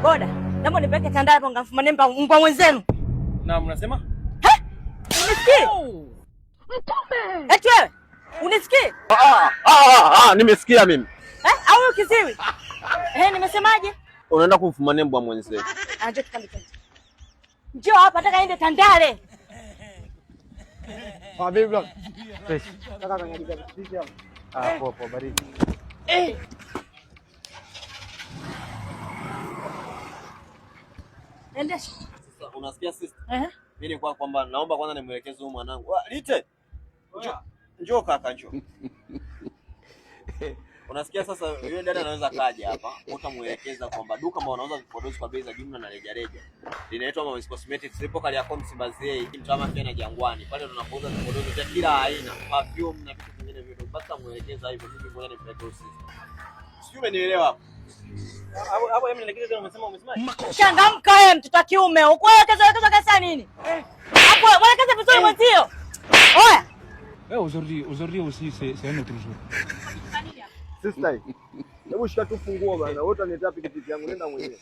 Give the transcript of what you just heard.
Boda, naomba nipeleke Tandale hapo ngamfumanie mbwa mwenzenu. Na mnasema? Unisikii? Mtume. Eti wewe, unisikii? Ah, ah, ah, nimesikia mimi. Eh, au huyu kiziwi? Eh, nimesemaje? Unaenda kumfumania mbwa mwenzenu. Ah, njoo tukambe twende. Njoo hapa nataka aende Tandale. Ah, vipi bro? Fresh. Kaka kaniagiza pikipiki hapo. Ah, poa poa, baridi. Eh. Endesha. Sasa unasikia sister? Eh. Mimi ni kwa kwamba naomba kwanza nimwelekeze huyu mwanangu. Ah, Lite. Njoo, njoo kaka njoo. Unasikia sasa, yule dada anaweza kaja hapa, utamuelekeza kwamba duka ambao wanauza vipodozi kwa bei za jumla na rejareja linaitwa Mawis Cosmetics, lipo Kariakoo Msimbazi A, mtaa Mafia na Jangwani. Pale tunapouza vipodozi vya kila aina, perfume na vitu vingine vyote. Basi tamuelekeza hivyo, mimi ngoja nipeleke usisi. Sijui umenielewa hapo. Hapo hapo hebu nielekeze tena umesema umesema? Changamka wewe mtoto wa kiume. Ukuelekeza elekeza kasa nini? Hapo mwelekeze vizuri mwenzio. Oya. Ouais, aujourd'hui aussi, c'est un autre jour. Sister, hebu shika tu funguo bana. Wewe utaniletea pikipiki yangu, nenda mwenyewe.